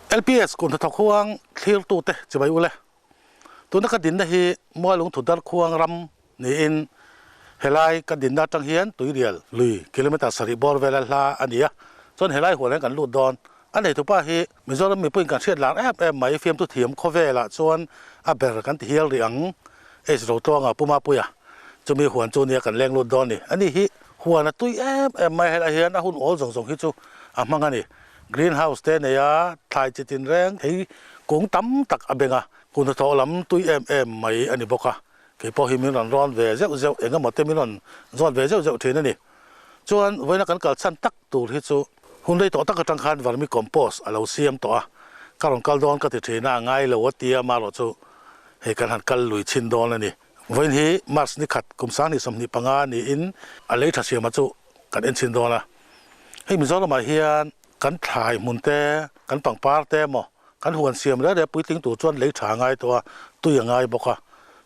LPS kun hnathawk huang thlirtute chibai ule. Tuna ka dinna hi Mualungthu Darkhuang ram niin helai ka dinna atang hian Tuirial lui kilometre sarih bawr vela hla a ni a, chuan helai huan hian kan lut dawn. A neitupa hi Mizoram mipuiin kan hriat lar em em mai, fiamtu thiam khawvelah chuan a ber kan ti hial rih ang, H Rotluanga Pumapuia chumi huan chu nia kan leng lut dawn ni. Ani hi huan a tui em em mai, helai hian a hun awl zawng zawng hi chu a hmang a ni. Green house te nei a, thlai chi tin reng thei kung tam tak a beng a, kun hnathawh lam tui em em mai a ni bawk a, kei pawh hi min rawn rawn ve zeuh zeuh eng emaw te min rawn zawt ve zeuh zeuh thin a ni. Chuan vawiina kan kal chhan tak tur hi chu hun rei tawh tak atang khan vermi compost a lo siam tawh a, ka rawn kal dawn ka ti thin a, a ngai lo a tia marawh chu hei kan han kal lui chhin dawn a ni. Vawiin hi March ni khat kum 2025 niin a lei tha siama chu kan en chhin dawn a. Hei Mizoramah hian kan thlai hmun te, kan pangpar te emaw, kan huan siam reh reh puitling tur chuan lei tha a ngai tawh a, tui a ngai bawk a.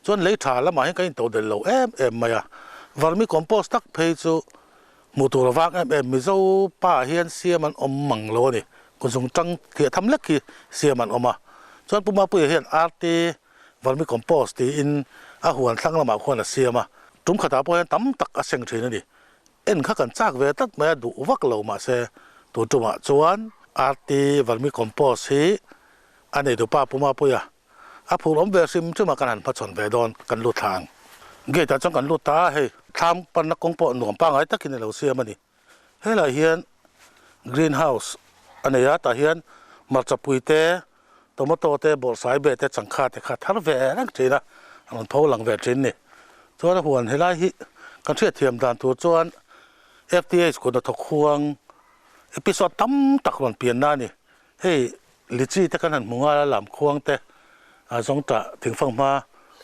Chuan lei tha lamah hian kan intodelh lo em em mai a. Vermi compost tak phei chu hmuh tur a vang em em, Mizo pa hian siam an awm mang lo a ni. Kuzung tang thiah tham lek hi siam an awm a. Chuan Pu Mapuia hian RT Vermi compost tiin a huan thlang lamah khuan a siam a. Tum khatah pawh hian tam tak a seng thin a ni. En kha kan chak ve tlat mai a, duh vak lo mahse tun tumah chuan RT Vermicompost hi a nei dupa Puma Puia a phur awm ve hrim hrim a, kan han hmachhawn ve dawn, kan lut thla ang. Gate ah chuan kan lut ta a, hei thlam panna kawng pawh nuam pangngai takin a lo siam a ni. Helaiah hian green house a nei a, tah hian hmarcha pui te, tomato te, bawrhsai be te, changkha te kha thar ve reng thin a, a rawn tho lang ve thin ni. Chuan a huan helai hi kan hriatthiam dan tur chuan FTH kut hnathawk huang episode tam tak rawn pian na a ni. Hei lichi te kan han hmu ngal a, lam khuang te, zawngtah thingfang hma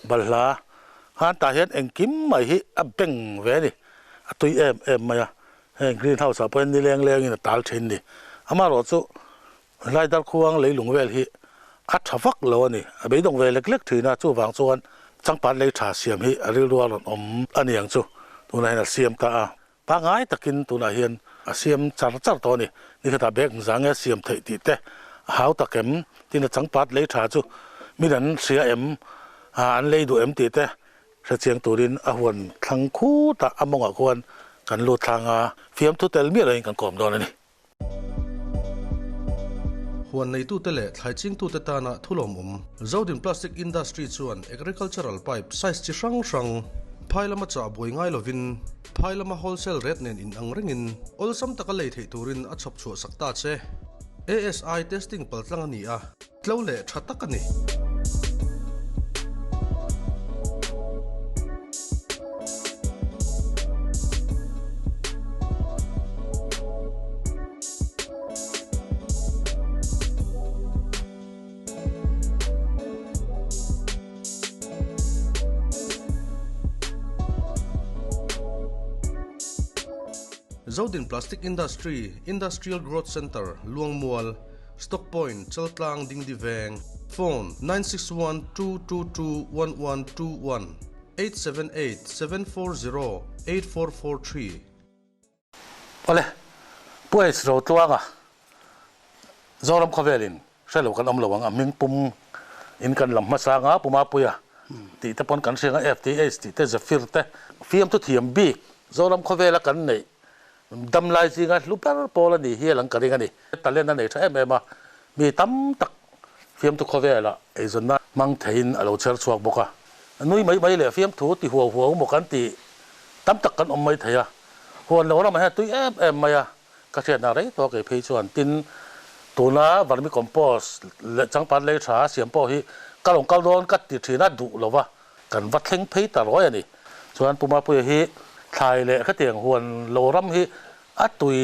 balhla khan tah hian engkim mai hi a beng ve a ni, a tui em em mai a. Heng green house ah pawh hian nileng lengin a tal thin ni. Amaherawhchu chu Helai darkhuang leilung vel hi a tha vak lo a ni. A beidawng ve lek lek thin a, chuvang chuan changpat lei tha siam hi a rilru a rawn awm a ni ang chu. Tunah hian a siam ta a, pangngai takin tunah hian a siam char char tawh a ni. Nikhatah bag zang nge siam theih tih te a hau tak em? Tin a changpat lei tha chu min an hria em? An lei duh em tih te hrechiang turin a huan thlang khutah a mawngah khuan kan lut thlang a, fiamthu tel miah loin kan kawm dawn a ni. Huan neitute leh thlai chingtute tana thulawmawm Zodin Plastic Industry chuan agricultural pipe size chi hrang hrang phai lama chah buai ngai lovin phai lama wholesale rate nen inang rengin awlsam taka lei theih turin a chhawp chhuah sak ta che. ASI testing paltlang a ni a. Tlo leh tha tak a ni. Zodin Plastic Industry, Industrial Growth Centre, Luangmual, Stock Point, Chaltlang Dingdi Veng, Phone, 9612221121, 8787408443. Awle, Pu H Rotluanga, Zoram khawvelin hre lo kan awm lo ang, a hming pum in kan lam hmasa anga Pu Mapuia tih te pawn kan hria ang a, FTH tih te, Zephyr te, fiamthu thiam bik Zoram khawvela kan neih Damlai zinga hlu ber pawl a nih hi a lang ka ring a ni. Talent a nei tha em em a, mi tam tak fiamthu khawvelah eizawnna hmang theiin a lo chher chhuak bawk a. Nui mai mai leh fiamthu ti huau huau maw kan tih tam tak kan awm mai thei a. Huan lo ramah hian a tui em em mai a, ka hriatna rei tawh kei phei chuan tin tuna vermicompost leh changpat lei tha siam pawh hi ka rawn kal dawn ka ti thin a duh lo va. Kan va thleng phei ta ruai a ni. Chuan Pu Mapuia hi thlai leh khatiang huan lo ram hi a tui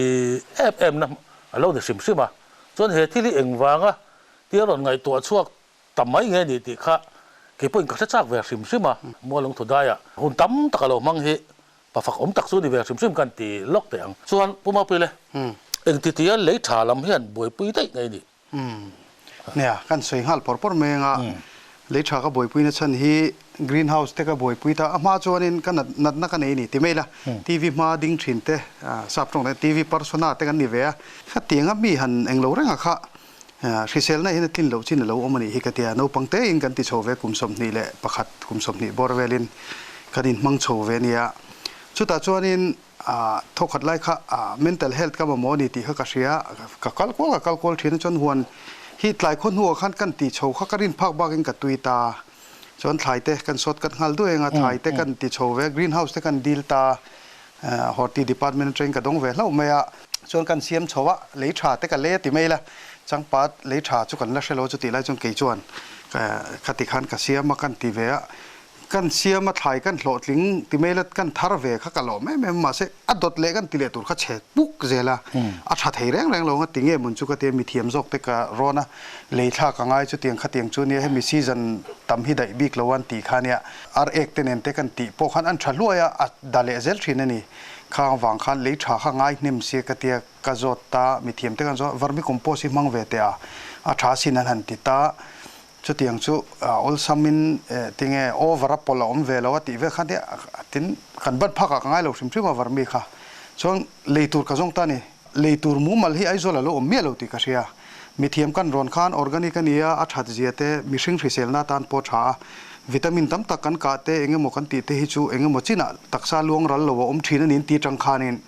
em em na a lo ni hrim hrim a. Chuan he thil hi engvanga tia rawn ngaihtuah chhuak ta mai nge ni tih kha kei pawhin ka hre chak ve hrim hrim a. Mualung Thudaia hun tam tak a lo hmang hi pafak awm tak chu ni ve hrim hrim kan ti lawk teh ang. Chuan Pu Mapuia le, engtitia lei tha lam hian buaipui daih nge ni? Umm. Nia, kan sawi nghal pawr pawr mai anga lei tha ka buaipuina chhan hi green house te ka buaipui ta a hma chuanin ka nat natna ka nei a ni ti mai la TV hma ding thin te sap tawng te TV persona te kan ni ve a khatianga mi han englo renga kha Hriselna hian a tlin loh chin a lo awm a nih hi ka tia. Naupang tein kan ti chho ve kum 21 kum 20 bawr velin kan inhmang chho ve nia. Chutah chuanin thawkhat lai kha mental health ka mamawh a ni tih kha ka hria. Ka kal kual ka kal kual thin a chuan huan hi tlai khaw hnuah khan kan ti chho kha ka rin phak bakin ka tui ta. Chuan thlai te kan sawt kat nghal duai anga thlai te kan ti chho ve green house te kan dil ta. Horti department atangin ka dawng ve hlauh mai a. Chuan kan siam chho a, lei tha te ka le ti mai la, changpat lei tha chu kan la hre lo chu tih lai chuan kei chuan ka ti khan ka siam a kan ti ve a, kan siam a thlai kan hlawhtling ti mai la kan thar ve kha ka lawm em em a mahse a dawt leh kan ti leh tur kha chhe puk zel a, a tha thei reng reng lo ang a ti nge mun chu ka ti a, mithiam zawk te ka rawn a, lei thlak a ngai chutiang khatiang chu nia hemi season tam hi daih bik lo an tih kha nia. Ar ek te nen te kan tih pawh khan an tha hluai a, a da leh zel thin a ni. Khang vang khan lei tha kha ngai hnem sia ka tia ka zawt ta, mithiam te khan zawt vermicompost hi hmang ve teh a, a tha sin an han ti ta. Chutiang chu awlsamin tinge over a pawlh a awm ve lo a tih vel khan te tin kan ban phakah ka ngai lo hrim hrim a vermi kha. Chuan lei tur ka zawng ta a ni. Lei tur mumal hi Aizawl a lo awm miah lo tih ka hria. Mithiam kan rawn khan organic a nia, a that zia te, mihring hriselna atan pawh tha a. Vitamin tam tak kan kah te, eng emaw kan tih te hi chu eng emaw chinah taksa luang ral lo a awm thin a niin ti tang khanin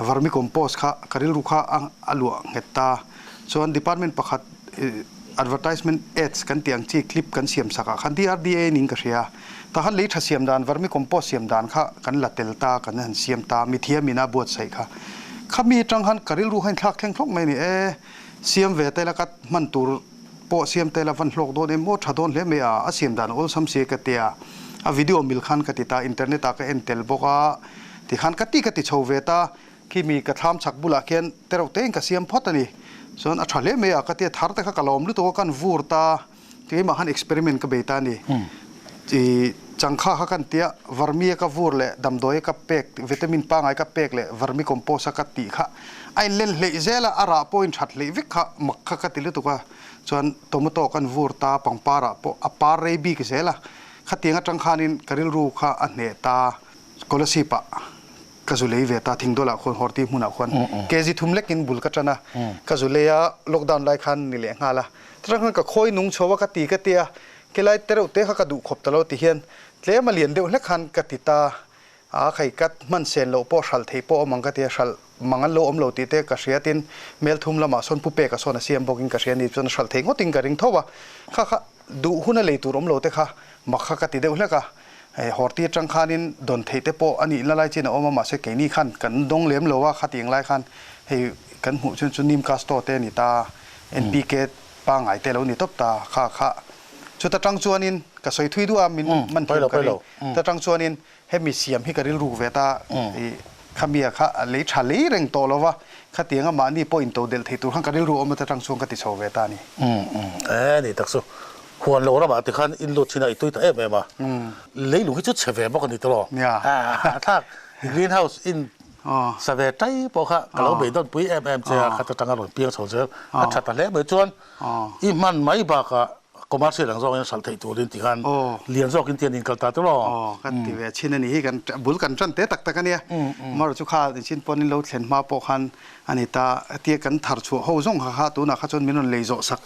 vermicompost kha ka rilru kha a luah nghet ta. Chuan department pakhat advertisement ads kan tih ang chi clip kan siam sakah khan DRDA niin ka hria. Tah khan lei tha siam dan, vermicompost siam dan kha kan la tel ta, kan han siam ta, mithiam ina buatsaih kha. Khami atang khan ka rilru kha inthlak thleng hlawk mai a ni. E, siam ve ta ila ka hman tur pawh siam ta ila van hlawk dawn em aw, tha dawn hle mai a, a siam dan awlsam si ka ti a. A video mil khan ka ti ta, internet ah ka en tel bawk a, tikhan ka ti ka ti chho ve ta. Khi mi ka thlam chak bulah khian tereuh tein ka siam phawt a ni. Chuan a tha hle mai a, ka ti a, thar te kha ka lawm lutuk a, kan vur ta. Keimah khan experiment ka bei ta a ni. I changkha kha kan tia vermi a ka vur leh damdawi a ka pek, vitamin pangai ka pek leh vermi compost a ka tih kha a inlen hleih zel a, a rah pawh in that hleih vek kha mak kha ka ti lutuk a. Chuan tomato kan vur ta, pangpar ah pawh a par rei bik zel a. Khatiang atang khanin ka rilru kha a hneh ta. Scholarship ah Ka zu lei ve ta Thingdawlah khuan Horti hmunah khuan kg thum lekin bul ka tan a, ka zu lei a lockdown lai khan ni leh nghal a, chutah khan ka khawi nung chho a ka ti ka ti a, khilai te reuh te kha ka duh khawp ta lo ti hian tlem a lian deuh hlek khan ka ti ta a, khai ka hman sen loh pawh hralh theih pawh awm ang ka ti a, hralh mang an lo awm lo tih te ka hria tin mel thum lamah sawn pu pek a sawn a siam bawkin ka hria ni chuan hralh theih ngawtin ka ring tho a, kha kha duh hun a lei tur awm lo te kha mak kha ka ti deuh hlek a. Hei Horti atang khanin dawn theih te pawh a nih la lai chin a awm a, mahse keini khan kan dawng lem lo a, khatiang lai khan hei kan hmuh chun chu Neem Casto te a ni ta, NPK pangngai te a lo ni tawp ta, kha kha chuta tang chuanin ka sawi thui duh a, min man thiam ka ring, chuta tang chuanin hemi siam hi ka rilruk ve ta, i khamia kha a lei tha lei reng tawh lo va, khatianga mahni pawh intodelh thei tur khan ka rilru awm ata tang chuan ka ti chho ve ta a ni. E ni tak chu. Huan lo ramah te khan in lut thin a i tui ta em em a, leilung hi chu chhe ve bawk a ni tawh lo. A thlak green house in sa ve tai pawh kha ka lo beidawn pui em em che a, khat atanga rawn piang chho zel a tha ta hle mai chuan i hman mai bakah commercial ang zawngin hralh theih turin ti khan lian zawkin tian in kal ta tawh lo. Aw ka ti ve chin a ni hi kan bul kan tan te tak tak a nia, amaherawhchu chu kha nichin pawn in lo thlen hma pawh khan A ni ta, tia kan thar chhuah ho zawng kha kha tunah kha chuan min rawn lei zawh sak.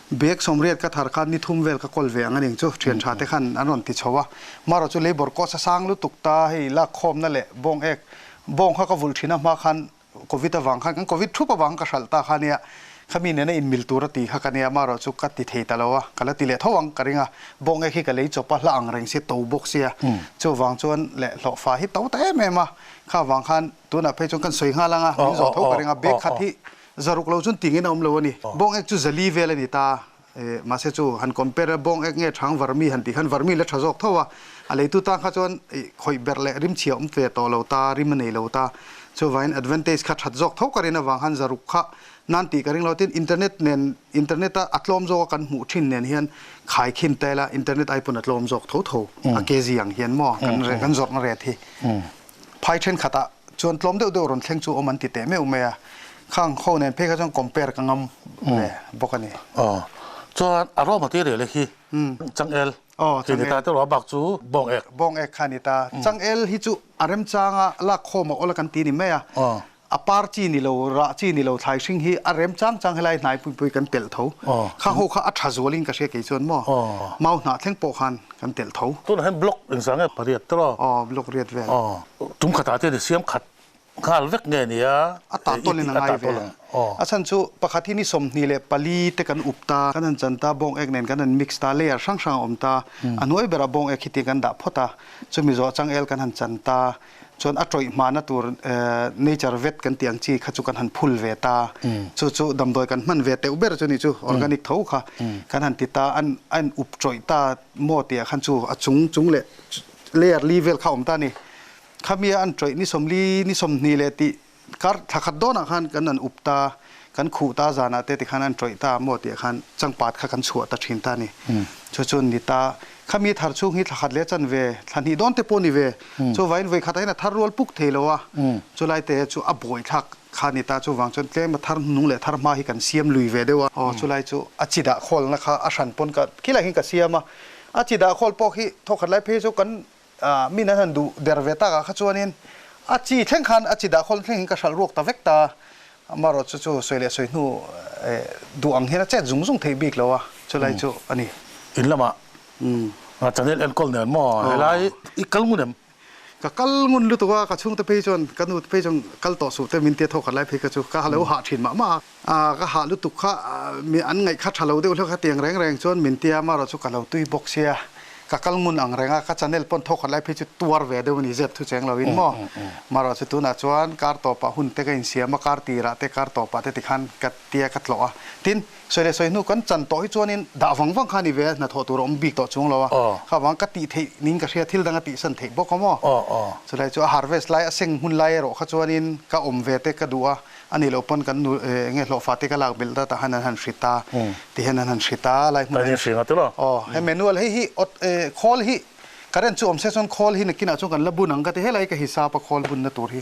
Bag sawmriat ka thar khan ni thum vel ka kawl ve ang a ning chu thian tha te khan an rawn ti chho a. Marawh chu labour cost a sang lutuk ta, hei lak khawmna leh bawng ek, bawng kha ka vulh thin a hma khan covid avang khan kan covid thup avang ka hralh ta kha nia, khami nena inmil tur a ti kha ka nia, marawh chu ka ti thei ta lo a, ka la ti leh tho ang ka ring a, bawng ek hi ka lei chawp a, hla ang reng sia to bawk sia, chuvang chuan leh hlawhfa hi to ta em em a, kha vang khan Tunah phei chuan kan sawi nghal ang a, min zawh tho ka ring a, bag khat hi zaruk lo chuan tingin a awm lo a ni. Bawng ek chu zali vel a ni ta, mahse chu han compare a bawng ek nge thang varmi han tih khan varmi la tha zawk tho a, a leitu tan kha chuan khawih berh leh rimchhia awm ve tawh lo ta, rim a nei lo ta, chuvangin advantage kha that zawk tho ka rin avang khan zaruk kha nan tih ka ring lo. Tin, internet nen internet a a tlawm zawk a kan hmuh thin nen hian khaikhin ta ila internet ai pawn a tlawm zawk tho tho a kg ang hian maw kan kan zawrhna ret hi. Phai thenkhatah chuan tlawm deuh deuh rawn thleng chu awm an ti teh meuh mai a, khang ho nen phei kha chuan compare ka ngam ve bawk a ni. Aw, chuan a raw material hi changel khi ni ta te ruah bak chu bawng ek. Bawng ek kha a ni ta. Changel hi chu a remchanga lak khawm a awl a kan ti ni mai a. A par chi ni lo, rah chi ni lo thlai hring hi a rem chang chang helai hnai pui pui kan telh tho. Kha ho kha a tha zualin ka hria kei chuan maw mau hnah thleng pawh khan kan telh tho. Tunah hian block engzah nge pariat te lo? Aw block riat vel. Aw tum khatah te ni siam khat nghal vek nge nia? A tah tawlin a ngai ve. A chhan chu pakhat hi ni 24 te kan up ta, kan han chan ta, bawng ek nen kan han mix ta, layer hrang hrang a awm ta, a hnuai berah bawng ek hi tiang kan dah phawt a, chumi zawh changel kan han chan ta. Chuan a tawih hmana tur nature vet kan tih ang chi kha chu kan han phul ve ta. Chu chu damdawi kan hman ve teuh ber chu ni chu organic tho kha kan han ti ta. An a in up tawih ta maw tih ah khan chu a chung chung leh layer li vel kha a awm ta a ni. Khami a an tawih ni 40 ni 20 leh tih Kar thla khat dawnah khan kan an up ta, kan khuh ta zanah te tikhan an tawih ta maw tih khan changpat kha kan chhuah ta thin ta a ni. Chu chu ni ta. Khami thar chhung hi thla khat leh chan ve, thla hnih dawn te pawh ni ve. Chuvain vawi khatah hian a thar rual puk thei lo a, chulai te chu a buai thlak kha ni ta. Chuvang chuan tlem a thar hnung leh thar hma hi kan siam lui ve deuh a. Aw chulai chu a chi dah khawlna kha a hran pawn ka khilai hian ka siam a. A chi dah khawl pawh khi thawkhat lai phei chu kan Min an han duh der ve takah kha chuanin a chi thleng khan a chi dah khawl thleng in ka hralh ruak ta vek ta. Amaherawh chu chu sawi leh sawi hnu duh ang hian a chet zung zung theih bik lo a, chulai chu a ni. In lamah channel enkawl nen maw helai i kal ngun em? Ka kal ngun lutuk a, ka chhungte phei chuan ka nu te phei chuan kal tawh suh te min tia thawk khat lai phei kha chu ka lo hah thin mah mah a. Ka hah lutuk kha mi an ngaih kha tha lo deuh hlek a tiang reng reng chuan min tia amaherawh chu ka lo tui bawk sia. Ka kal ngun ang reng a, ka channel pawn thawk khat lai phei chu tuar ve deuh a ni zep thu cheng lo in maw. Marawh chu tunah chuan kar tawpah hun te ka insiam a, kar tirah te kar tawpah te tikhan ka tia ka tlawh a. Tin, sawi leh sawi hnu kan chan tawh hi chuanin dah vang vang kha a ni ve a, hnathawh tur a awm bik tawh chuang lo a. Kha vang ka tih theih ning ka hria, thil dang a tihsan theih bawk a maw. Chulai chu a harvest lai, a seng hmun lai erawh kha chuanin ka awm ve te ka duh a. A nih loh pawn kan nu enge hlawhfa te ka lak belh dat ah han an han hrit a, ti hian an han hrit a, lai hmun ah hian. Aw, he manual hei hi khawl hi current chu awm se chuan khawl hi nakinah chuan kan la bun ang ka ti helai ka hisap a khawl bunna tur hi.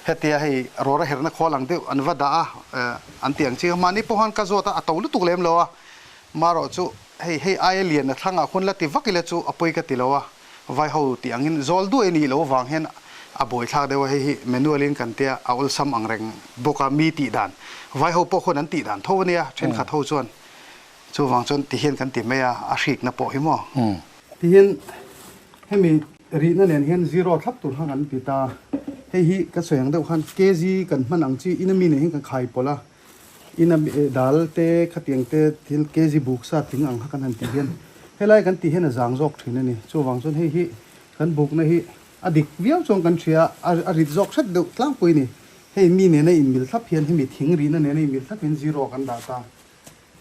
Hetia hei rawra herna khawl ang deuh an va dah a, an ti ang chi kha mahni pawh khan ka zawt a, a to lutuk lem lo a, marawh chu hei hei aia lian a thlangah khawn la ti vak ila chu a pawi ka ti lo a. Vai ho tih angin zawl duai a nih loh avang hian a buaithlak deuh a, hei hi manual in kan tia a awlsam ang reng bawk a, mi tih dan vai ho pawh khawn an tih dan tho a nia, thenkhat ho chuan chuvang chuan ti hian kan ti mai a, a hrikna pawh hi maw. Ti hian hemi rihna nen hian zero thlap tur khan kan ti ta, hei hi ka sawi ang deuh khan kg kan hman ang chi in a mi nen hian kan khai pawlh a, Ina dal te khatiang te thil kg buk sa tling ang kha kan han tih hian helai kan tih hian a zang zawk thin a ni. Chuvang chuan hei hi kan bukna hi a dik viau chuan kan hria a, a rit zawk hret deuh tlangpui a ni. Hei mi nena inmil thlap hian hemi thing rihna nena inmil thlap hian zero kan dah ta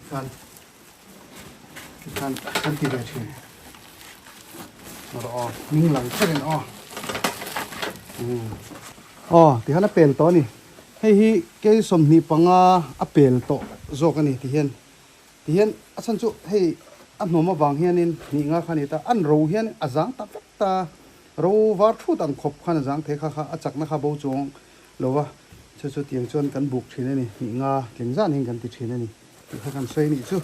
khan tikhan kan ti ve thin. Rawh aw, hming lang kherin aw. Aw, tikhan a pel tawh a ni. Hei hi kei 25 a pel tawh zawk a ni ti hian ti hian a chhan chu hei a hnawm avang hianin hnih nga kha a ni ta an ro hian a zang ta vek ta ro var thut ang khawp khan a zang thei kha kha a chakna kha bo chuang lo va chu chu tiang chuan kan buk thin a ni hnih nga tling zan hian kan ti thin a ni tih kha kan sawi a nih chu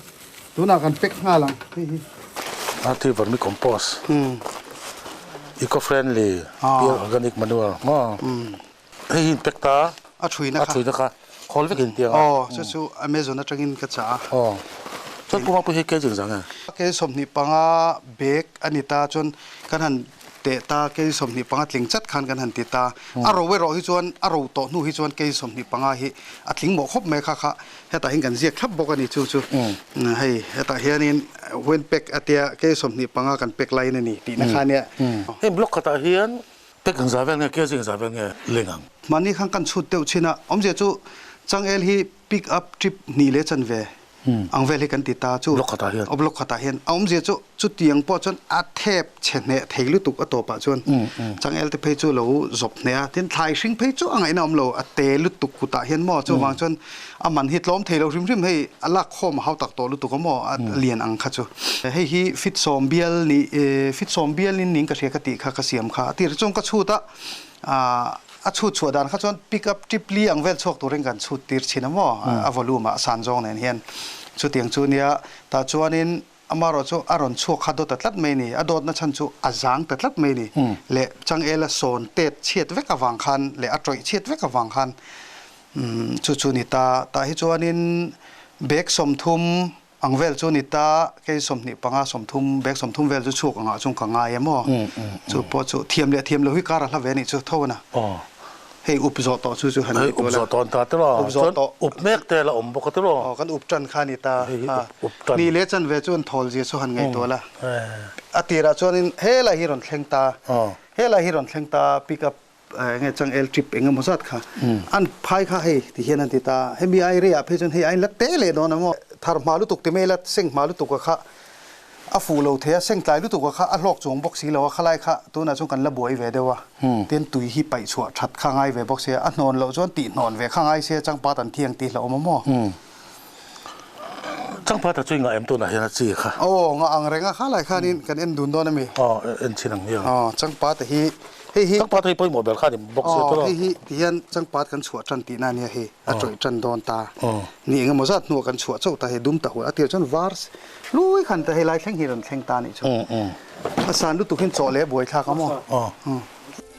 tunah kan pack nghal ang hei hi. Arti vermicompost eco friendly pure organic manure maw. Hei hi pack ta. A thuina kha. A thuina kha. Khawl vek in tiang a. Aw, chu chu Amazon atangin ka chah a. Aw. Chuan Puma pawh hi kg engzah nge? Kg 25 bag a ni ta chuan kan han teh ta kg 25 tling chat khan kan han ti ta. A ro erawh hi chuan a ro tawh hnu hi chuan kg 25 hi a tling mawh khawp mai kha kha hetah hian kan ziak thlap bawk a ni chu chu. Hei hetah hianin when pack a tia kg 25 kan pack laiin a ni tihna kha ania. Heng block khatah hian Tek ang zah vel nge, kg ang zah vel nge leng ang? Mahni khan kan chhut deuh chin a, awmzia chu changel hi pick up trip hnih leh chanve ang vel hi kan ti ta chu. Block khatah hian. Aw block khatah hian. A awmzia chu chutiang pawh chuan a thep chhe hneh thei lutuk a tawpah chuan changel te phei chu lo zawp hneh a, tin thlai hring phei chu a ngaihna awm lo, a te lutuk kutah hian maw chuvang chuan A man hi tlawm thei lo hrim hrim hei a lak khawm a hau tak tawh lutuk a maw a lian ang kha chu. Hei hi fit sawm bial ni fit sawm bial in ning ka hria ka tih kha ka siam kha a tir chuan ka chhut a a chhut chhuah dan kha chuan pick up trip li ang vel chhuak turin kan chhut tir thin a maw a volume ah a san zawng nen hian chutiang chu nia tah chuanin Amaherawh chu a rawn chhuak kha dawt ta tlat mai ni, a dawtna chhan chu a zang ta tlat mai ni leh changela sawn tet chhiat vek avang khan leh a tawih chhiat vek avang khan Chu chu ni ta. Tah hi chuanin bag 30 ang vel chu ni ta, kei 25, 30, bag 30 vel chu chhuak angah chuan ka ngai em aw. Chu pawh chu thiam leh thiam lo hi kar a hla ve a nih chu tho a na. Hei up zawh tawh chu chu han ti tual a. Up zawh tawh an ta tiraw? Up zawh tawh. Up mek te la awm bawk a tiraw? Aw kan up tan kha a ni ta. Hei hi up tan. Ni leh chan ve chu an thawl zia chu han ngaih tual a. A tirah chuanin helai hi rawn thleng ta, helai hi rawn thleng ta pick up enge changel trip eng emaw zat kha an phai kha hei ti hian an ti ta. Hemi ai reiah phei chuan hei a inla te leh dawn a maw? Thar hma lutuk ti mai ila seng hma lutuk a kha a fuh lo thei a, seng tlai lutuk a kha a hlawk chuang bawk si lo a, khalai kha tunah chuan kan la buai ve deuh a, tin tui hi paih chhuah that kha ngai ve bawk sia, a hnawn loh chuan tih hnawn ve kha ngai sia changpat an thiang tih hlauhawm a maw? Changpat a chu i ngah em tunah hian a chi kha? Aw, ngah ang reng a, khalai khanin kan en dun dawn a mi? Aw, en chin ang hian. Aw, changpat hi hei hi. Changpat hi pawimawh ber kha a ni bawk sia tawh. Aw, hei hi ti hian changpat kan chhuah tan tihna a nia hei, a tawih tan dawn ta. Ni eng emaw zat hnuah kan chhuah chauh ta hei dum ta hual a tir chuan var Lui khan ta helai thleng hi rawn thleng ta nih chu. A san lutuk hin chaw leh buai thlak a maw?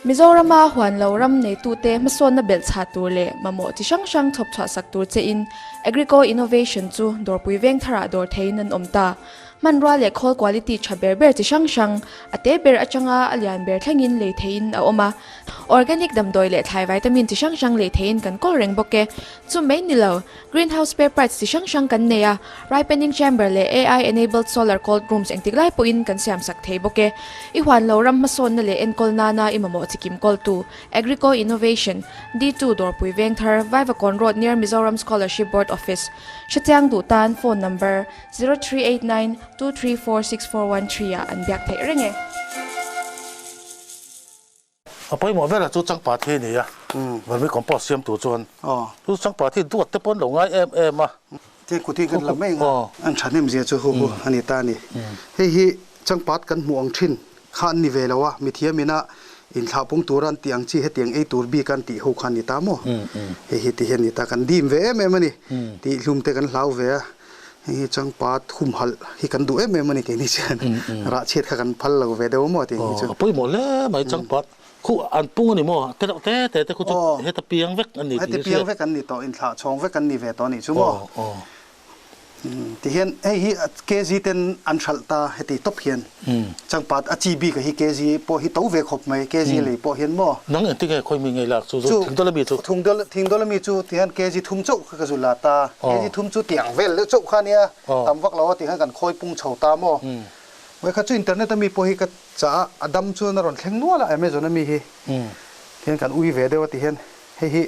Mizorama huan lo ram neitute hmasawnna belh chhah tur leh mamawh chi hrang hrang chhawp chhuah sak tur chein Agrico Innovation chu dawrpui veng tharah dawr theiin an awm ta. Hmanrua leh khawl quality tha ber ber chi hrang hrang, a te ber atanga a lian ber thlengin lei theiin a awm a. Organic damdawi leh thlai vitamin chi hrang hrang lei theiin kan kawl reng bawk e. Chu mai ni lo, Greenhouse spare parts chi hrang hrang kan nei a, ripening chamber leh AI enabled solar cold rooms engtik lai pawhin kan siam sak thei bawk e. I huan lo ram hmasawnna leh enkawl nana i mamawh chi kim kawltu, Agrico Innovation, D2 Dawrpui Vengthar, Vaivakawn Road near Mizoram Scholarship Board Office. Hrechiang duh tan phone number, 0389 234 6413 ah an biak theih reng e. A pawimawh berah chu changpat hi a ni a, vermicompost siamtu chuan chu changpat hi duat te pawh an lo ngai em em a. Te kut hi kan la mai ang a, an thahnem zia chu hu hu a ni ta a ni. Hei hi changpat kan hmuh ang thin kha an ni ve lo a, mithiam ina inthlah pung tura an tih ang chi hetiang ei tur bik an tih ho kha a ni ta maw? Hei hi ti hian a ni ta, kan dim ve em em a ni, tihhlum te kan hlau ve a. Hei hi changpa thumhalh hi kan duh em em a ni keini chuan rah chhiat kha kan phal lo ve deuh maw tih hi chu. A pawimawh hle mai changpa khu an pung a ni maw te reuh te te te khu chu heta piang vek an ni tih heti piang vek an ni tawh inthlah chhawng vek an ni ve tawh a nih chu maw. Tihian hei hi kg ten an hralh ta heti tawp hian changpat a chi bik a hi kg pawh hi to ve khawp mai kg lei pawh hian maw. Nang engtin nge khawi mi ngei lak chu chu thingdawla mi chu. Thingdawla mi chu tihian kg thum chauh kha ka zu la ta. Kg thum chu tiang vel deuh chauh kha nia tam vak lo a tihian kan khawi pung chho ta maw. Vawi khat chu internet a mi pawh hi ka chah a a dam chuan a rawn thleng nual a Amazon a mi hi tihian kan ui ve deuh a tihian hei hi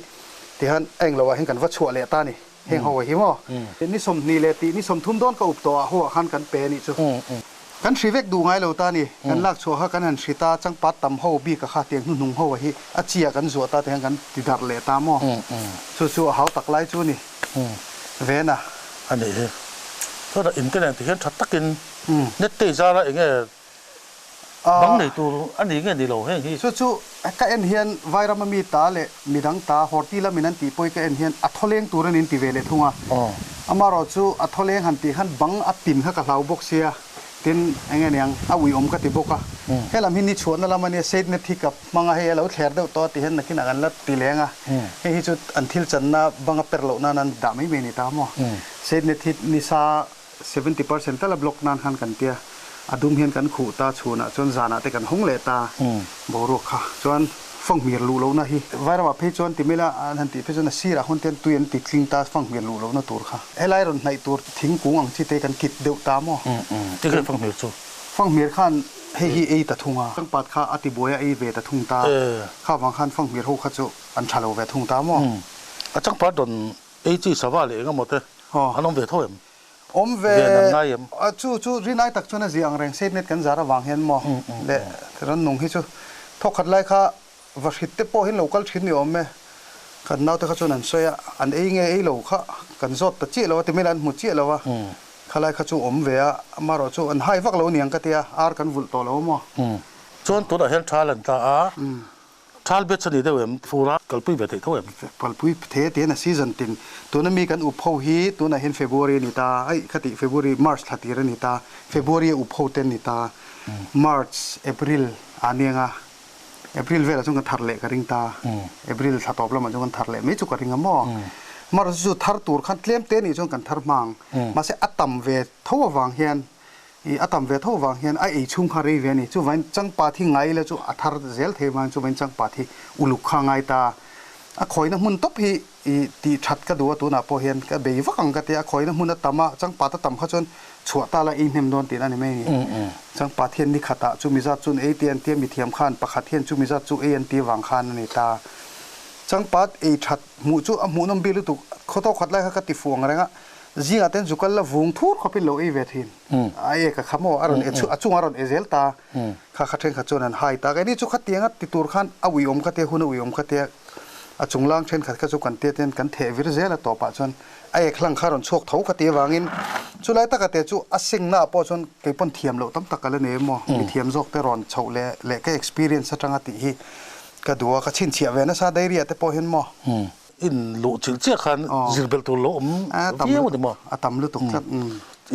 tihian a englo ah hian kan va chhuah leh ta a ni. Heng ho hi maw? Ni 20 leh tih ni 30 dawn ka up tawh ah ho ah khan kan pe a nih chu. Kan hri vek duh ngai lo ta a ni. Kan lak chhuah kha kan han hri ta, changpat tam ho bik a kha tiang hnuhnung ho a hi a chi ah kan zuah ta tiang kan ti darh leh ta maw? Chu chu a hau tak lai chu a ni. Ven a. A nih hi. Chuan internet ti hian tha takin net te i zar a enge Bang nei tur a ni nge ni lo heng hi? Chu chu ka en hian Vairama mi ta leh midang ta Horti lamin an tih pawhi ka en hian a thawleng tur a ni an ti ve leh thung a. Amaherawh chu a thawleng han tih khan bang a pin kha ka hlau bawk sia, tin eng nge niang a uiawm ka ti bawk a. Helam hi ni chhuahna lam a nia, shade net hi ka hmang a, hei a lo thler deuh tawh a ti hian nakinah kan la ti leng a. Hei hi chu an thil channa bang a per loh nan an dah mai mai a ni ta maw. Shade net hi nisa 70% tal a block nan khan kan tia, a dum hian kan khuh ta, chhunah chuan zanah te kan hawng leh ta boruak kha chuan fanghmir luh lohna hi Vairamah phei chuan ti mela an han tih phei chuan a sirah hun te tui an ti tling ta fanghmir luh lohna tur kha helai rawn hnaih tur thingkung ang chi te kan kit deuh ta maw? Tikhe fanghmir chu? Fanghmir khan hei hi ei ta thung a, changpat kha a ti buai a ei ve ta thung ta, kha vang khan fanghmir ho kha chu an tha lo ve thung ta maw? A changpat rawn Ei chi sava leh eng emaw te an awm ve tho em? Awm ve. Ven an ngai em? Chu chu rinai tak chuan a zia ang reng state net kan zar avang hian maw leh rannung hi chu thawkhat lai kha va hrit te pawh hian lo kal thin ni awm e. Kan naute kha chuan an sawi a, an ei nge ei lo kha kan zawt ta chiah lo a, timela an hmu chiah lo a, khalai kha chu awm ve a, amaherawh chu an hai vak lo niang ka tia, ar kan vulh tawh lo maw. Chuan tunah hian thal an ta a. Thal bet a ni deuh em? Fura kalpui ve theih tho em? Kalpui the ti hian a season tin. Tuna mi kan up ho hi tunah hian February a ni ta, aih kha tih February, March thla tir a ni ta, February a up ho te an ni ta, March, April a niang a, April velah chuan kan thar leh ka ring ta. April thla tawp lamah chuan kan thar leh mai chu ka ring a maw. Amaherawhchu chu thar tur khan tlem te nih chuan kan thar hma ang. Mahse a tam ve tho avang hian ih a tam ve tho avang hian a ei chhung kha rei ve a ni. Chuvangin changpat hi ngai ila chu a thar zel thei avangin chuvangin changpat hi uluk kha a ngai ta. A khawina hmun tawp hi I tih that ka duh a, tunah pawh hian ka bei vak ang ka ti a, khawina hmun a tam a, changpat a tam kha chuan chhuah ta la ei hnem dawn tihna a ni mai a ni. Changpat hian ni khatah chumi zat chuan ei tih an tia, mithiam khan pakhat hian chumi zat chu ei an tih vang khan a ni ta. Changpat ei that hmuh chu a hmuhnawm bik lutuk, khaw tawk khat lai kha ka ti fuh ang reng a, zingah ten zukal la vung thur khawpin lo ei ve thin. A e ka kha maw a rawn e a chungah a rawn e zel ta, kha kha thenkhat chuan an hai ta. Keini chu khatianga ti tur khan a uiawm ka tia, hun a uiawm ka tia. A chunglang thenkhat kha chu kan tia ten kan theh vir zel a tawpah chuan a ek hlang kha rawn chhuak tho kha tih avangin chulai taka te chu a sengna ah pawh chuan kei pawn thiam loh tam tak ka la nei emaw mi thiam zawk te rawn chhoh leh leh ka experience atanga tih hi ka duh a ka chhinchhiah ve nasa dairy ah te pawh hian maw. In luh chilh chiah khan zir belh tur lo awm viau a ni maw? A tam lutuk tlat.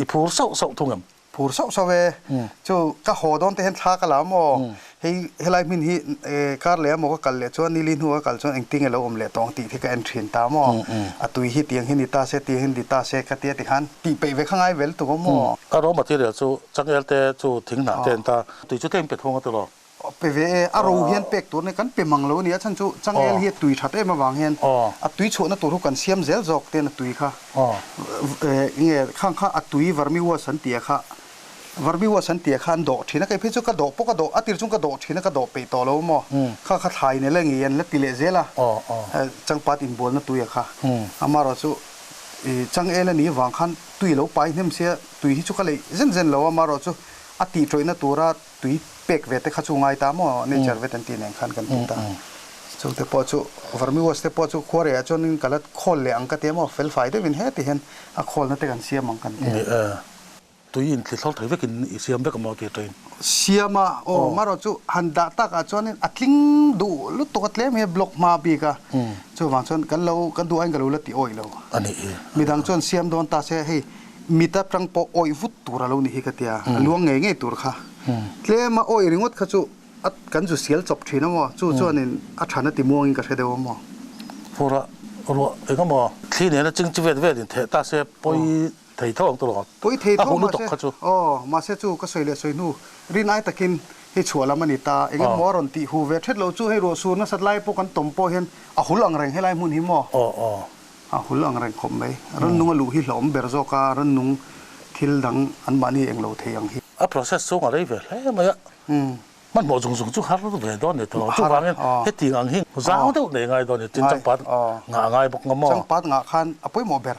I phur sauh sauh thung em? Phur sauh sauh e. Chu ka haw dawn te hian thla ka la maw? Hei helai hmin hi kar leh a maw ka kal leh chuan nili hnu a kal chuan engtin nge lo awm leh tawng tih hi ka en thin ta maw? A tui hi tiang hi ni ta se tiang hi ni ta se ka tia tikhan tih peih ve kha ngai vel tuk aw maw? A raw material chu changel te chu thing hnah te an ta. Tui chu tlem pe thung a ti lo. Pe ve e, a ro hian pek tur nia kan pe mang lo a ni a chhan chu changel hi a tui that em avang hian a tui chhuahna tur hu kan siam zel zawk ten a tui kha nge khang kha a tui vermiwash an tih a kha vermiwash an tih a kha an dawh thin a kei phei chu ka dawh pawh ka dawh a tir chung ka dawh thin a ka dawh peih tawh lo maw kha kha thlai nel a ngei an la ti leh zel a changpat inbualna tui a kha amaherawh chu changel a nih avang khan tui lo pai hnem sia tui hi chu ka leih zen zen lo a amaherawh chu a tih tawihna tura tui pek ve te kha chu ngai ta maw nature vet an tih nen khan kan ti ta. Chu te pawh chu vermiwash te pawh chu khuarei ah chuan ka la khawl leh ang ka ti a maw fel fai deuhin heti hian a khawlna te kan siam ang kan ti a. Tui in thli thlawr thei vekin i siam vek a maw ti tain. Siam a aw marawh chu han dah tak ah chuanin a tling duh lutuk a tlem hi block hma bik a chuvang chuan kan lo kan duh aiin ka lo la ti awih lo. Midang chuan siam dawn ta se hei Mit atang pawh awih vut tur a lo nih hi ka tia, a luang ngei ngei tur kha. Tlema awih ringawt kha chu a kan zu sial chawp thin a maw, chu chuanin a than a ti muangin ka hre deuh a maw. Fur a ruah eng emaw thli nena ching chi vet vetin theh ta se pawi thei tho ang tawh Pawi thei tho mahse, aw mahse chu ka sawi leh sawi hnu rin ai takin hei chhuah lam a ni ta, eng emaw a rawn tih hu ve thet lo chu hei ruah sur nasat lai pawh kan tawm pawh hian a hul ang reng helai hmun hi maw. A hul ang reng khawp mai. Rannung a luh hi hlauhawm ber zawk a, rannung thil dang anmahni eng lo thei ang hi. A process chhung a rei ve hle mai a, hmanhmawh zung zung chu har ve dawn ni tawh. Chuvangin hetiang ang hi zau deuh nei ngai dawn ni, tin changpat ngah ngai bawk nga maw? Changpat ngah khan a pawimawh ber.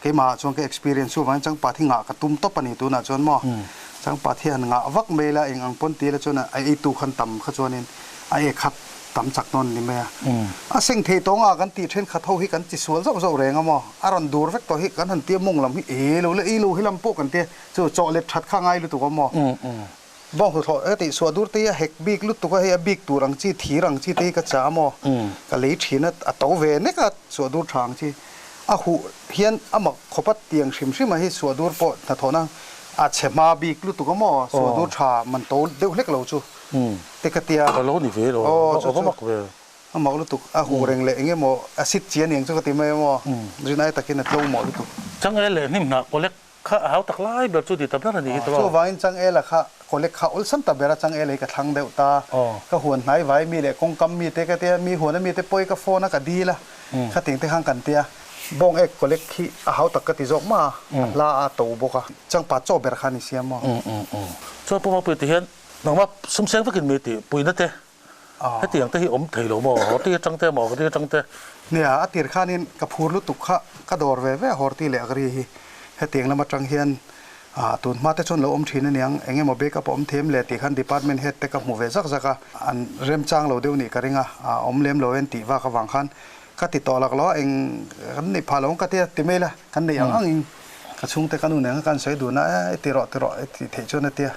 Keimah chuan ka experience chuvangin changpat hi ngah ka tum tawp a ni tunah chuan maw. Changpat hi han ngah vak mai la eng ang pawn ti la chuan a eitu khan tam kha chuanin a ek khat tam chak dawn a ni mai a. A seng thei tawng a kan tih thenkhat ho hi kan ti sual zauh zauh reng a maw? A rawn dur vek tawh hi kan han tia mawng lam hi e lo la ei lo helam pawh kan tia chu chaw let that kha ngai lutuk a maw? Bawng hluthlawh ka tih suah dur te hi a hek bik lutuk a hei a bik tur ang chi thir ang chi te hi ka chah a maw? Ka lei thin a a to ve nek a suah dur tha ang chi a huh hian a mak khawp a tiang hrim hrim a hi suah dur pawh hnathawhna a chhe hma bik lutuk a maw? Suah dur tha man to deuh hlek lo chu. Te ka tia. Ka lo ni ve lo. Aw chu chu. A va mak ve. A mak lutuk. A huh reng leh eng emaw a sit chi a niang chu ka ti mai emaw. Rinai takin a tlo mawh lutuk. Changel leh hnim hnah collect kha a hau tak lai ber chu ti ta ber a ni hi tawh. Chuvangin Changela kha collect kha awlsam ta ber a Changel hi ka thlang deuh ta. Ka huan hnai vai mi leh kawngkam mi te ka tia mi huan a mi te pawi ka phone a ka dil a khating te khan kan tia. Bawng ek collect hi a hau tak ka ti zawk mah a a hla a to bawk a. Changpa chaw ber kha a ni sia maw. Chuan Pu Mapui ti hian Nangmah sumseng vekin mi tih puina te hetiang te hi awm thei lo maw? Horti atang te maw? Agri atang te? Nia, a tir khanin ka phur lutuk kha ka dawr ve ve a Horti leh Agri hi hetiang lam atang hian tun hma te chuan lo awm thin aniang, eng emaw backup a awm them le tih khan department head te ka hmu ve zak zak a, an remchang lo deuh nih ka ring a, awm lem lo en tih vak avang khan ka ti tawh lak lo a, eng kan neih phah lo ang ka tia ti mai la, kan neih ang angin ka chhungte ka nu nen khan ka han sawi dun a, e ti rawh ti rawh e tih theih chuan a tia.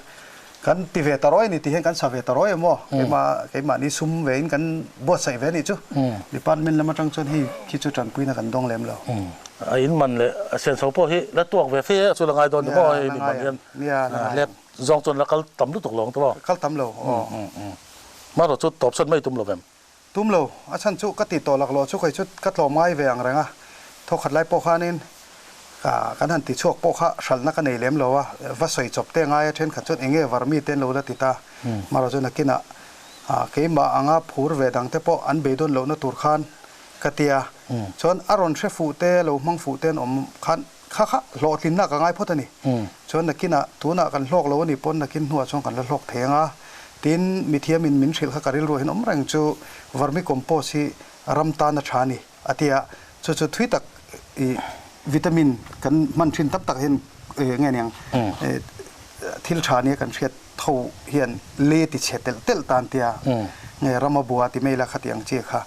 Kan ti ve ta rawi a ni tih hian kan sa ve ta rawi a maw? Keimah keimahni sum vein kan buatsaih ve a nih chu. Department lam atang chuan hei khi chu tanpuina kan dawng lem lo. A in man leh a senso pawh hi la tuak ve fe a chu la ngai dawn ni maw hei mi man hian lep zawng chuan la kal tam lutuk lo ang tawh. Kal tam lo aw. Marawh chu tawpsan mai tum lo vem? Tum lo, a chhan chu ka tih tawh laklawh chu kei chu ka tlawm ngai ve ang reng a, thawkhat lai pawh khanin kan han ti chhuak pawh kha hralhna ka nei lem lo a, va sawi chawp te ngai a thenkhat chuan eng nge varmi te an lo la ti ta, marawh chu nakinah keimah anga phur ve dang te pawh an beidawn lohna tur khan ka ti a, chuan a rawn hre fuh te lo hmang fuh te an awm khan kha kha hlawhtlinna ka ngai phawt a ni. Chuan nakinah tunah kan hlawk lo a nih pawn nakin hnuah chuan kan la hlawk thei ang a, tin mithiamin min hrilh kha ka rilruah hian awm reng chu vermicompost hi ram tan a tha a ni a ti a, chu chu thui tak ih vitamin kan hman thin tam tak hian nge niang thil tha nia kan hriat tho hian lei a ti chhe telh telh tan tia nge ram a bua ti mai la khati ang chi kha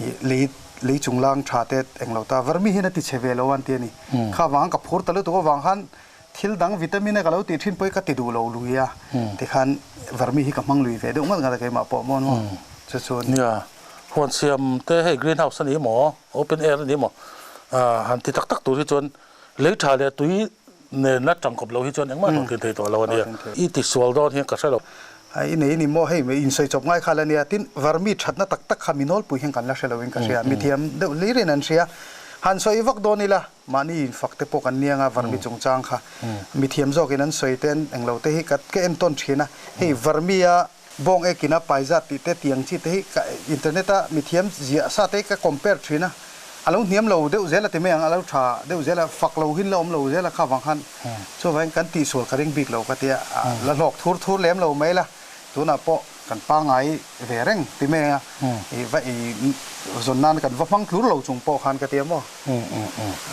ih lei lei chunglang tha te eng lo ta vermi hian a ti chhe ve lo an ti a ni. Kha vang ka phur ta lutuk avang khan thil dang vitamin a ka lo tih thin pawh hi ka ti duh lo lui a tikhan vermi hi ka hmang lui ve deuh ngat ngat a keimah pawh maw maw chu chuan. Nia, huan siam te hei green house a ni maw, open air a ni maw, han ti tak tak tur hi chuan lei tha leh tui nena tangkawp lo hi chuan engmah hlawh tlin thei tawh lo a nia. I ti sual dawn hian ka hre lo. I nei ni maw hei insawi chawp ngai kha la nia tin vermi thatna tak tak kha mi nawlpui hian kan la hre lo in ka hria mithiam deuh hlir in an hria han sawi vak dawn ila mahni infak te pawh kan nia nga vermi chungchang kha mithiam zawk in an sawi te an englo te hi ka ka entawn thin a hei vermi a bawng ekin a paizat tih te tiang chi te hi ka internet a mithiam ziah sa te hi ka compare thin a a lo hniam lo deuh zel a ti mai ang a lo tha deuh zel a fak lo hin la awm lo zel a kha vang khan chuvangin kan tihsual ka ring bik lo ka tia la hlawk thur thur lem lo mai la tunah pawh kan pangngai ve reng ti mai ang a ih va ih zawn nan kan va hmang tlur lo chung pawh khan ka tia maw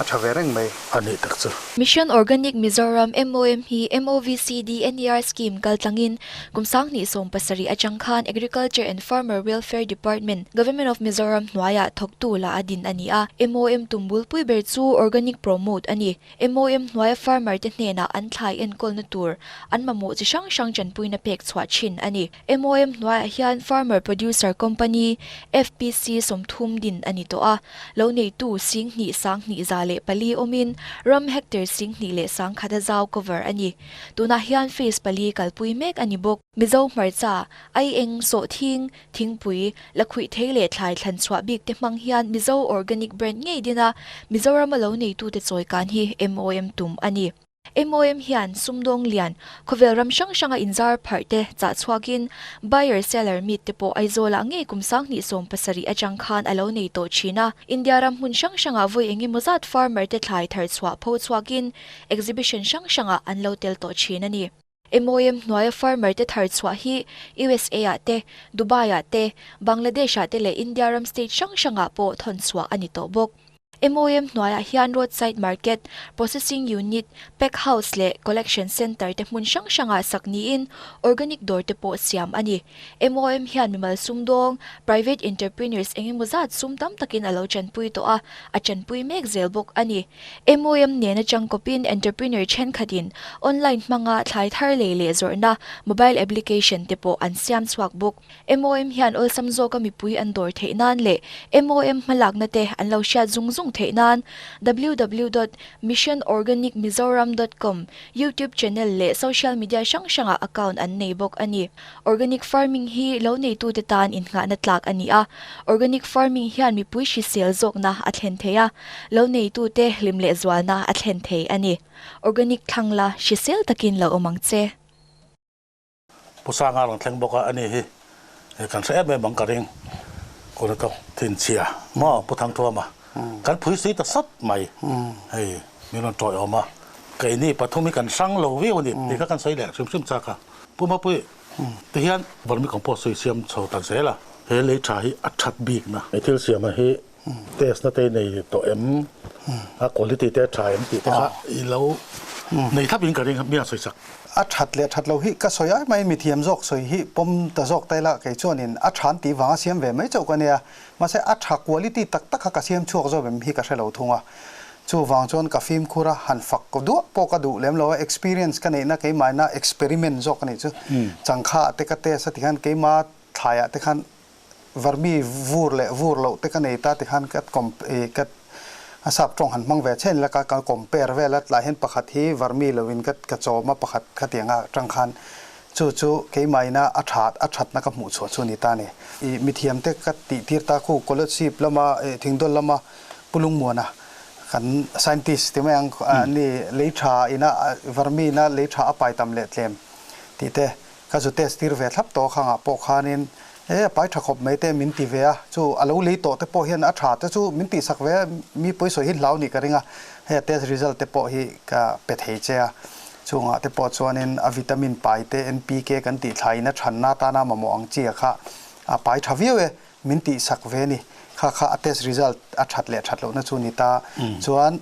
a tha ve reng mai. A nih tak chu. Mission Organic Mizoram, MOM, hi MOVCD NER Scheme kaltlangin Kum 2017 atang khan Agriculture and Farmer Welfare Department, Government of Mizoram hnuaiah thawktu la a din a ni a. MOM tum bulpui ber chu Organic Promote a ni. MOM hnuaia farmer te hnenah an thlai enkawlna tur an mamawh chi hrang hrang tanpuina pek chhuah thin a ni. MOM hnuaiah hian Farmer Producer Company, FPC, 30 din a ni tawh a. Lo neitu 2124 awmin ram hectare 21,100 a zau cover a ni. Tunah hian phase pali kalpui mek a ni bawk. Mizo hmarcha, aieng, sawhthing, thingpui, lakhuih thei leh thlai thlan chhuah bik te hmang hian Mizo organic brand ngei din a, Mizorama lo neitute chawi kan hi MOM tum a ni. MOM hian sumdawng lian, khawvel ram hrang hranga inzar pharh te chah chhuakin buyer seller meet te pawh Aizawlah ngei kum 2017 atang khan a lo nei tawh thin a. India ram hmun hrang hrangah vawi engemaw zat farmer te thlai thar chhuah pho chhuakin Exhibition hrang hrangah an lo tel tawh thin a ni. MOM hnuaia farmer te thar chhuah hi USA ah te, Dubai ah te, Bangladesh ah te leh India ram state hrang hrangah pawh thawn chhuah a ni tawh bawk. MOM hnuaiah hian roadside market, processing unit, pack house leh collection centre te hmun hrang hrangah sak niin organic dawr te pawh siam a ni. MOM hian mimal sumdawng, private entrepreneurs engemaw zat sum tam takin a lo chanpui tawh a, a chanpui mek zel bawk a ni. MOM nen atang kawpin entrepreneur thenkhatin online hmanga thlai thar lei leh zawrhna mobile application te pawh an siam chhuak bawk. MOM hian awlsam zawka mipui an dawr theih nan leh MOM hmalakna te an lo hriat zung zung theih nan www dot missionorganicmizoram dot com YouTube channel leh social media hrang hrangah account an nei bawk a ni. Organic farming hi lo neitute tan innghahna tlak a ni a, organic farming hian mipui hrisel zawkna a thlen thei a, lo neitute hlim leh zualna a thlen thei a ni. Organic thlang la hrisel takin lo awm ang che. Pu Sanga rawn thleng bawk a, ani hi kan hre em em ang ka ring. Kawr ka thinchhia maw Pu Thangthuama kan phui sui ta sawt mai hei min rawn tawiawm a, keini pathum hi kan hrang lo viau a ni tih kha kan sawi leh hrim hrim chak a. Pu Mapui, ti hian vermicompost hi siam chho ta zel a, he lei tha hi a that bik na. He thil siama hi test na te nei tawh em, a quality te a tha em tih te kha i lo nei thlap in ka ring mi a sawi chak. A that leh that lo hi ka sawi ai mai, mithiam zawk sawi hi pawm ta zawk ta ila kei chuanin a than tih vanga siam ve mai chauh ka nia, mahse a tha quality tak tak kha ka siam chhuak zawk em hi ka hre lo thung a. Chuvang chuan ka fimkhur a, han fak duah pawh ka duh lem lo a, experience ka neihna keimahina experiment zawk a nih chu. Changkha ah te ka test a tikhan keima thlaiah te khan vermi vur leh vur loh te ka nei ta tikhan ka ka a sap tawng han hmang ve chhen la ka ka compare vel a, tlai hian pakhat hi vermi loin ka ka chawm a pakhat khatiang a tang khan. Chu chu keimahina a that a thatna ka hmuh chhuah chu a ni ta a ni. I mithiamte ka tih tir ta khu Kolosip lama Thingdawl lama Pu Lungmuana kan scientist ti mai ang ni lei tha ina vermi ina lei tha a pai tam leh tlem tih te ka zu test tir ve thlap tawh a khangah pawh khanin e a pai tha khawp mai te min ti ve a, chu a lo lei tawh te pawh hian a tha te chu min tihsak ve a, mi pawisawi hi hlau nih ka ring a, hei a test result te pawh hi ka pe thei che a. Chungah te pawh chuanin a vitamin pai te NPK kan tih thlaiin a thanna atana mamawh ang chi a kha a pai tha viau e, min tihsak ve ni. Kha kha a test result a that leh that lohna chu ni ta. Chuan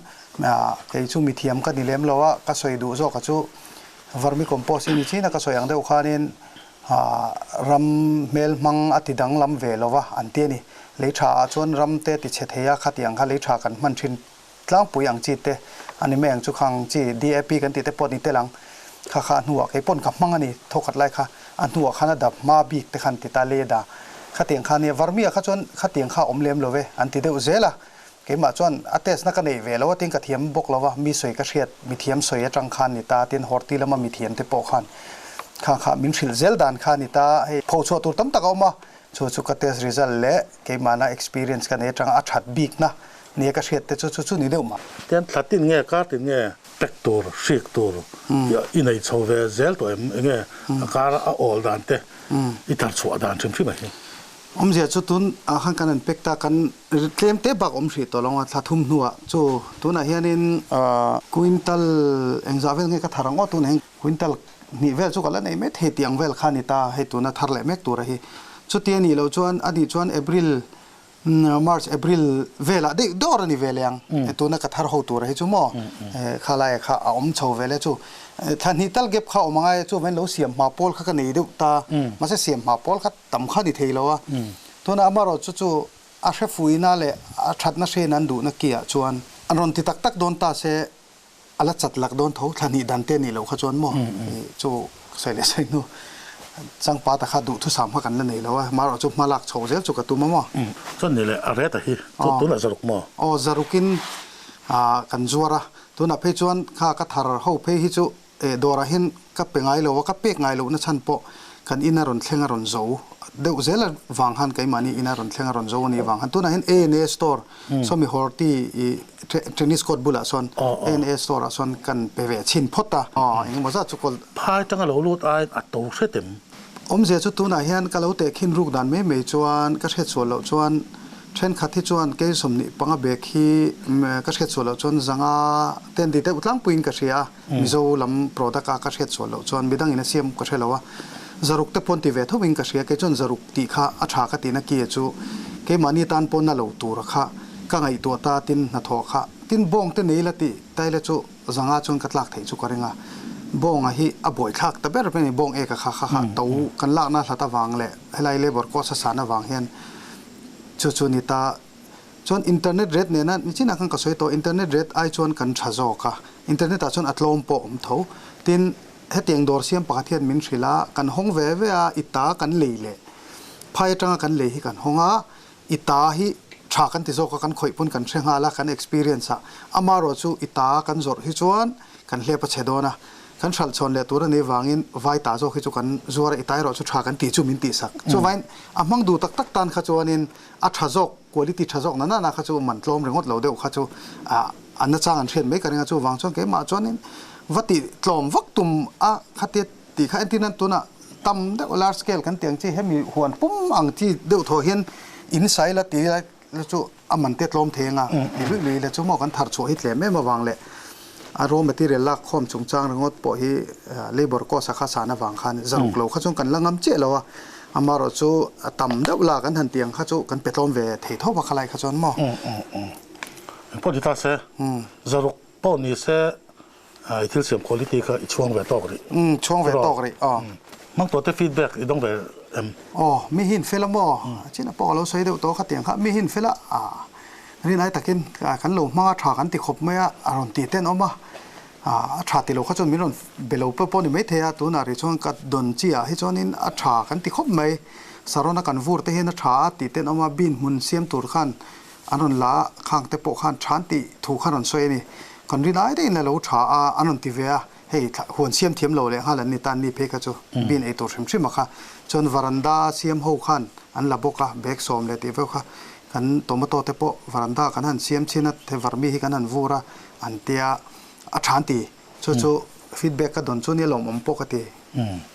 kei chu mithiam ka ni lem lo a, ka sawi duh zawk a chu vermicompost hi ni chin a ka sawi ang deuh khanin ram hmel hmang a ti danglam ve lo va an ti a ni. Lei tha ah chuan ram te ti chhe thei a, khatiang kha lei tha kan hman thin Tlangpui ang chi te a ni mai ang chu khang chi DAP kan tih te pawh ni tel ang. Kha kha a hnuah kei pawn ka hmang a ni thawkhat lai kha a hnuah khan a dap hma bik te khan ti ta le da. Khatiang kha nia Varmia kha chuan khatiang kha awm lem lo ve an ti deuh zel a. Keimah chuan a test na ka neih ve lo a tin ka thiam bawk lo va mi sawi ka hriat mithiam sawi atang khan ni ta tin horti lama mithiam te pawh khan kha kha min hrilh zel dan kha ni ta hei phochhuah tur tam tak a awm a chu chu ka test result leh keimahna experience ka nei atanga a that bik na Nia ka hriat te chu chu chu ni deuh mah. Tian thla tin nge kar tin nge pack tur hrik tur i nei chho ve zel tawh em enge a kar a awl dan te i tar chhuah dan hrim hrim a hi. Awmzia chu tun ah khan kan han pack ta kan tlem te bak awm hrih tawh lo a thla thum hnuah chu tunah hianin quintal engzah vel nge ka thar ang aw tunah hian quintal hnih vel chu ka la nei mai thei tih ang vel kha a ni ta hei tuna thar leh mek tur a hi chuti a nih loh chuan a nih chuan April March, April velah daih dawr a ni ve leh ang. Tuna ka thar ho tura hi chu maw khalai kha a awm chho ve le chu. Thla hnih tal gap kha awm angai a chuvain lo siam hma pawl kha ka nei deuh ta. Mahse siam hma pawl kha tam kha ni thei lo a. Tuna amarawh chu chu a hre fuihna leh a thatna hrein an duhna kiah chuan an rawn ti tak tak dawn ta se A la chat lak dawn tho, thla hnih dan te nih loh kha chuan maw chu sawi leh sawi hnu changpa ta kha duhthusam kha kan la nei lo a, marawh chu hma lak chho zel chu ka tum a maw. Chuan ni leh a ret a hi chu tunah zaruk maw? Aw zarukin kan zuar a, tunah phei chuan kha ka thar ho phei hi chu dawrah hian ka pe ngai lo a, ka pek ngai lohna chhan pawh kan ina rawn thleng a rawn zo deuh zel avang khan keimahni ina rawn thleng a rawn zo a nih avang khan tunah hian ANA store Sawmi Horti i tennis court bulah sawn ANA store ah sawn kan pe ve chhin phawt a. Aw engemaw zat chu kawl. Phai tanga lo lut aiin a to hret em? Awmzia chu tunah hian ka lo tehkhin ruk dan mai mai chuan ka hriatsual loh chuan thenkhat hi chuan kei 25 bag hi ka hriatsual loh chuan zanga ten ti deuh tlangpuiin ka hria a, Mizo lam product a ka hriatsual loh chuan midangin a siam ka hre lo a, zaruk te pawn ti ve tho in ka hria, kei chuan zaruk tih kha a tha ka tihna ki chu keimahni tan pawn na lo tur kha ka ngaihtuah ta tin hnathawh kha tin bawng te nei la tih taile chu zanga chuan ka tlak theih chu ka ring a, bawnga hi a buaithlak ta ber mai a ni, bawng eka kha kha kha to kan lakna hlat avang leh helai labour cost a san avang hian chu chu ni ta. Chuan internet rate nena nichinah khan ka sawi tawh internet rate ai chuan kan tha zawk a, internet ah chuan a tlawm pawh awm tho. Tin, hetiang dawr siam pakhat hian min hrilh a, kan hawng ve ve a, i ta kan lei leh phai atanga kan lei hi kan hawng a, i ta hi tha kan ti zawk a, kan khawih pawn kan hre nghal a, kan experience ah. Amarawh chu i ta kan zawrh hi chuan kan hlep a chhe dawn a, kan hralh chhawn leh tur a nih vangin vai ta zawk hi chu kan zuar a, i ta erawh chu tha kan tih chu min tihsak. Chuvain a hmang duh tak tak tan kha chuanin a tha zawk, quality tha zawk na na kha chu man tlawm ringawt lo deuh kha chu a nachang an hriat mai ka ring a, chuvang chuan keimah chuanin va tih tlawm vak tum a khatia tih kha entir nan tunah tam deuh large scale kan tih ang chi hemi huan pum ang chi deuh thaw hian in sai la ti la chu a man te tlawm thei anga ti luih luih ila chu maw kan thar chhuah hi tlem em avang leh a raw material lak khawm chungchang ringawt pawh hi labour cost a kha san avang khan zaruk lo kha chuan kan la ngam chiah lo a. Amarawh chu a tam deuh la kan han tih ang kha chu kan pe tlawm ve thei tho va khalai kha chuan maw? Engpawh ni ta se, zaruk pawh ni se i thil siam quality kha i chhuang ve tawk rih. Chhuang ve tawk rih, aw. Hmang tawh te feedback i dawng ve em? Aw, mi hi in fel a maw? Chin a pawh ka lo sawi deuh tawh kha tiang kha mi hi in fel a, rinai takin kan lo hmang a tha kan ti khawp mai a, a rawn tih ten awm a. A tha ti lo kha chuan min rawn be lo pawh pawh ni maithei a, tunah rih chuan ka dawn chi ah hi chuanin a tha kan ti khawp mai. Sarawna kan vur te hian a tha a tih ten awm a, bin hmun siam tur khan an rawn la a, khang te pawh khan tha an tih thu kha rawn sawi a ni. Kan rin ai deuhin a lo tha a, an rawn ti ve a, Hei huan siam thiam lo leh nghal an ni tan ni phei kha chu bin ei tur hrim hrim a kha. Chuan varanda siam ho khan an la bawk a, bag sawm leh tih veuh kha kan tomato te pawh varanda kan han siam chin a, the varmi hi kan han vur a an tia a tha an ti. Chu chu feedback ka dawn chu nia lawmawm pawh ka ti.